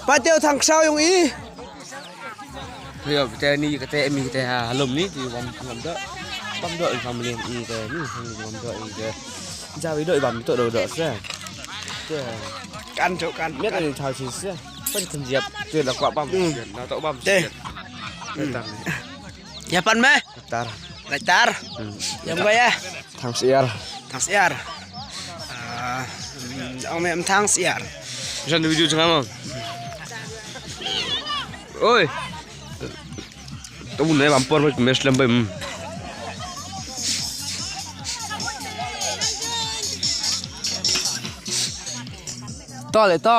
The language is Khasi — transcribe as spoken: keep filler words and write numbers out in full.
Patio thang kshaw yung i. Yo, te ni kate mi kate ha halom ni ti bam bam do. Bam do in family ni te ni family bam do in te. Jawi do bam to do do se. Te. Kan jo kan. Miat ni thau si se. Pen kan jiap te la kwa bam. Hmm. Na to bam. Te. Te. Hmm. Te. Ïa pan me? Tar. Lai tar. Hmm. Ïa me ya. Thanks ïar. Thanks ïar. Ah, hmm, ong me em thanks ïar. Jan video jang mo. Oi. To bun ne bam por me slem bam. To le to.